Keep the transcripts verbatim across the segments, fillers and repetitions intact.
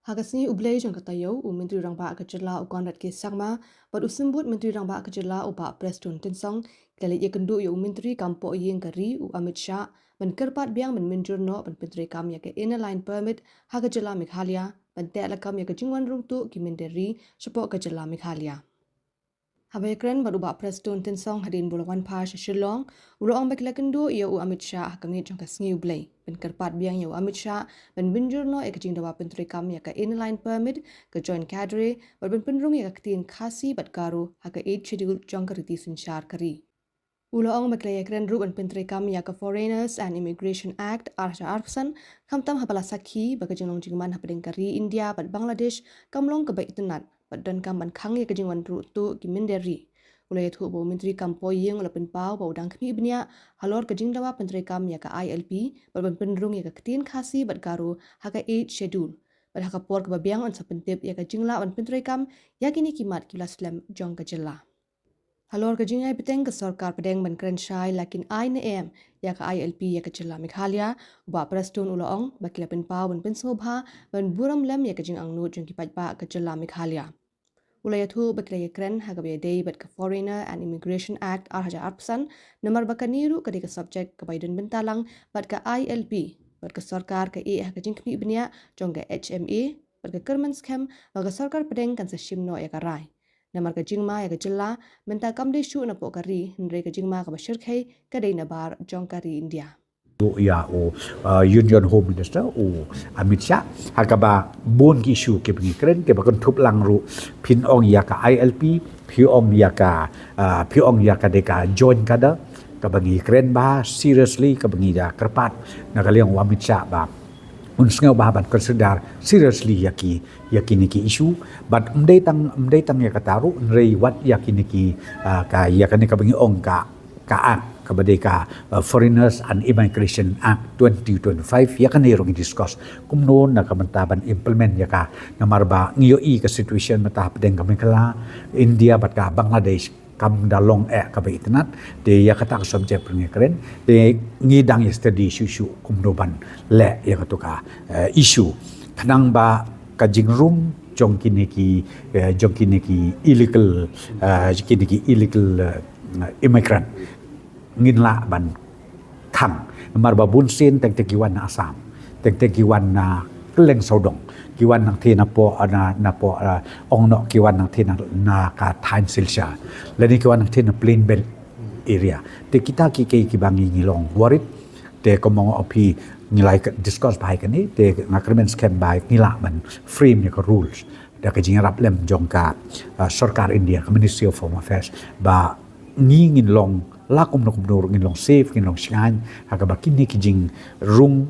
Ha ka sngi U Blei jong ka taïew, u Myntri Rangbah ka jylla u Conrad K Sangma bad u Symbud Myntri Rangbah ka jylla u Bah Prestone Tynsong ki la leit ïakynduh ïa u Myntri kam poh ïing ka ri u Amit Shah ban kyrpad biang ban mynjur noh ban pyntreikam ïa ka Inner Line Permit ha ka jylla Meghalaya ban teh lakam ïa ka jingwan rung tuh ki mynder ri shapoh ka jylla Meghalaya. Haba ïakren bad u Bah Prestone Tynsong hadien ba u la wan phai sha Shillong, u la ong ba ki la kynduh ïa u Amit Shah ha ka miet jong ka sngi U Blei ban kyrpad biang ïa u Amit Shah ban mynjur noh ïa ka jingdawa pyntreikam ïa ka Inner Line Permit, ka Joint Cadre bad ban pynrung ïa ka ktien Khasi bad Garo ha ka Eighth Schedule jong ka riti synshar ka ri. U la ong ba ki la ïakren ruh ban pyntreikam ïa ka Foreigners and Immigration Act ar hajar arphew san, khamtam haba la sakhi ba ka jinglong jingman hapdeng ka ri India bad Bangladesh kam long kaba itynnad bad donkam ban khang ïa ka jingwan rung tuh ki mynder ri. U la ïathuh ba u Myntri kam poh ïing u la pynpaw ba u dang khmih bniah halor ka jingdawa pyntreikam ïa ka I L P bad ban pynrung ïa ka ktien Khasi bad Garo ha ka Eighth Schedule bad ha ka por kaba biang un sa pyntip ïa ka jinglah ban pyntreikam ïa kine ki mat ki la slem jong ka jylla. Halor ka jingai bteng, ka sorkar pdeng ban kren shai la kin ai ne em ïa ka I L P ïa ka jylla Meghalaya, u Bah Prestone u la ong ba ki la pynpaw ban pynsngewbha ban burom lem ïa ka jingangnud jong ki paidbah ka jylla Meghalaya. U la ïathuh ba ki la ïakren ha kaba ïadei bad ka Foreigner and Immigration Act ar hajar arphew san, namar ba kane ruh ka dei ka subject kaba ïadon bynta lang bad ka I L P bad ka sorkar ka ïeh ha ka jingkhmih bniah jong ka H M A bad ka kyrmen skhem ba ka sorkar pdeng kan sa shim noh ïa ka rai. Namar ka jingma ïa ka jylla mynta kam dei shuh napoh ka ri, hynrei ka jingma kaba shyrkhei ka dei nabar jong ka ri India. Ïa u, uh, Union Home Minister u Amit Shah ha kaba bun ki issue kiba ngi kren, kiba kynthup lang ruh, phin ong ïa ka I L P, phi ong ïa ka, uh, phi ong ïa ka dei ka Joint Cadre, kaba ngi kren bha seriously, kaba ngi da kyrpad na ka liang u Amit Shah ba un sngewbha ban consider seriously ïa ki, ïa kine ki issue. Bad ym dei tang, ym dei tang ïa kata ruh, hynrei wat ïa kine ki, ah, ka, ïa kane kaba ngi ong ka, ka Act kaba dei ka, ah, Foreigners and Immigration Act twenty twenty-five, ïa kane ruh ngi discuss kumno na ka bynta ban implement ïa ka, namar ba ngi ïohi ka situation mynta hapdeng ka Meghalaya, India bad ka Bangladesh kam da long eh kaba itynnad. Te ïa kata ka subject ruh ngi kren, te ngi dang ïa study shuh shuh kumno ban leh ïa katu ka, eh, issue, khnang ba ka jingrung jong kine ki, eh, jong kine ki illegal, eh, kine ki illegal, eh, immigrant ngin lah ban khang. Namar ba bun sien teng teng ki wan na Assam, teng teng ki wan na kylleng sawdong, ki wan nangtei napoh, na, napoh, ah, ong noh ki wan nangtei na, na ka thaiñ Silchar, lane ki wan nangtei na Plain Belt area. Te kita ki, ki, kiba ngi, ngi long worried. Te kumba nga ong phi, ngi la discuss bha ïa kane, te nga kyrmen skhem ba ngi lah ban frame ïa ka rules da ka jingïarap lem jong ka, ah, sorkar India, ka Ministry of Home Affairs, ba ngi ngin long la kumno kumno ruh ngin long safe, ngin long shngaiñ ha kaba kine ki jingrung,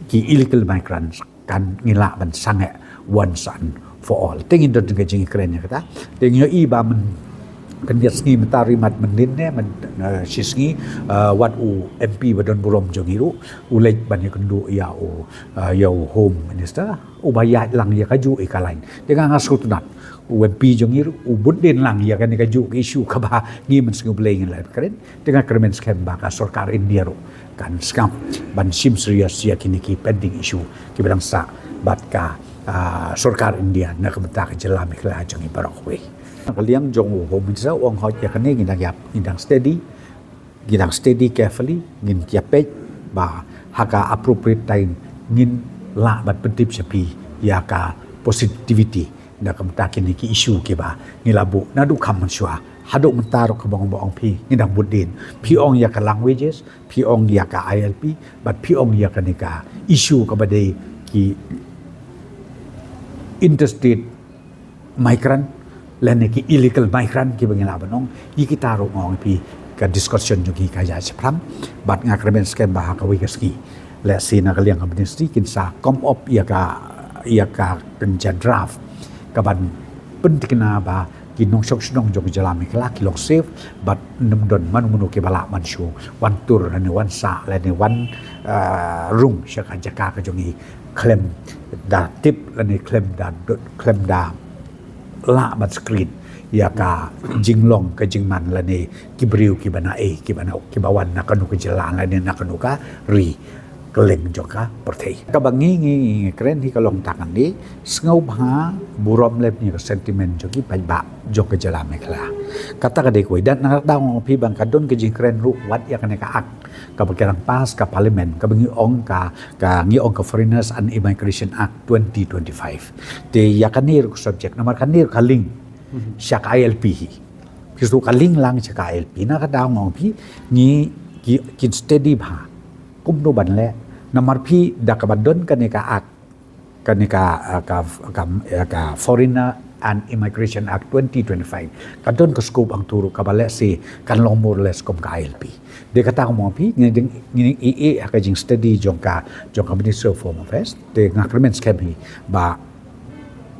ki illegal migrants kan, ngi lah ban sangeh once and for all. Te ngin don ka jingkren ïa kata. Te ngi ïohi ba mynta ka sngi mynta ri mat mynnin ne, myn, eh, shi sngi, eh, wat u M P ba don burom jong ngi ruh u leit ban ïakynduh ïa u, eh, ïa u Home Minister, uba ïaid lang ïa kajuh ïa ka lain. Te nga nga sngewtynnat u M P jong ngi ruh u bud dien lang ïa kane kajuh ka issue kaba ngi Mynsngi U Blei ngin la kren. Te nga kyrmen skhem ba ka sorkar India ruh kan sngap ban shim serious ïa kine ki pending issue kiba dang sah bad ka, ah, sorkar India na ka bynta ka jylla Meghalaya jong ngi baroh kawei. Na ka liang jong u Home Minister u ong hooid ïa kane ngi dang ïap, ngi dang steady, ngi dang steady carefully, ngin ïa peit ba ha ka appropriate time ngin lah ban pyntip sha phi ïa ka positivity na ka bynta kine ki issue kiba ngi la buh naduh kham mynshuwa haduh mynta ruh. Kaba nga ong phi, ngi dang bud dien. Phi ong ïa ka languages, phi ong ïa ka I L P, bad phi ong ïa kane ka issue kaba dei ki interstate migrant lane ki illegal migrant kiba ngi lah ban ong. Ïa kita ruh nga ong phi, ka discussion jong ngi ka ïaid shaphrang, bad nga kyrmen skhem ba ha kawei ka sngi, let's say na ka liang ka ministry kin sa come up ïa ka, ïa ka kynja draft kaban pynthikna ba ki nongshong shnong jong ka jylla Meghalaya ki long safe, bad ym don mano mano kiba lah ban shu wan tur lane wan sah lane wan, ah, rung sha ka jaka ka jong ngi khlem da tip lane khlem da dot, khlem da lah ban screen ïa ka jinglong ka jingman lane ki briew kiba na ei, kiba na, kiba wan na kano ka jylla lane na kano ka ri. kylleng jong ka pyrthei. Kaba ngi ngi kren hi ka long tang kane, sngewbha burom lem ïa ka sentiment jong ki paidbah jong ka jylla Meghalaya. Kata ka dei kawei. Dang nangta nga ong phi ba ka don ka jingkren ruh wat ïa kane ka act kaba ki dang pass ka parliament, kaba ngi ong ka, ka ngi ong ka Foreigners and Immigration Act twenty twenty-five. Te ïa kane ruh ka subject, namar kane ruh ka link sha ka I L P hi. Phi sngew ka link lang sha ka I L P, nangta nga ong phi ngi ki, kin study bha kumno ban leh, namar phi da kaba don kane ka act, kane ka, ah, ka, ka, ah, ka Foreigner and Immigration Act twenty twenty-five, ka don ka scope hangto ruh kaba lehse kan long more or less kum ka I L P. Dei kata ka mut phi ngi dang ngi ïa ka jingstudy jong ka, jong ka Ministry of Home Affairs, te nga kyrmen skhem hi ba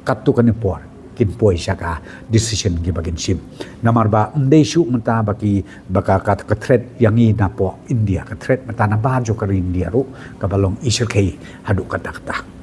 katto katne por kin poi sha ka decision kiba kin shim. Namar ba ym dei shuh mynta ba ki, ba ka, ka, ka threat ïa ngi napoh India, ka threat mynta nabar jong ka ri India ruh kaba long i shyrkhei haduh katta katta.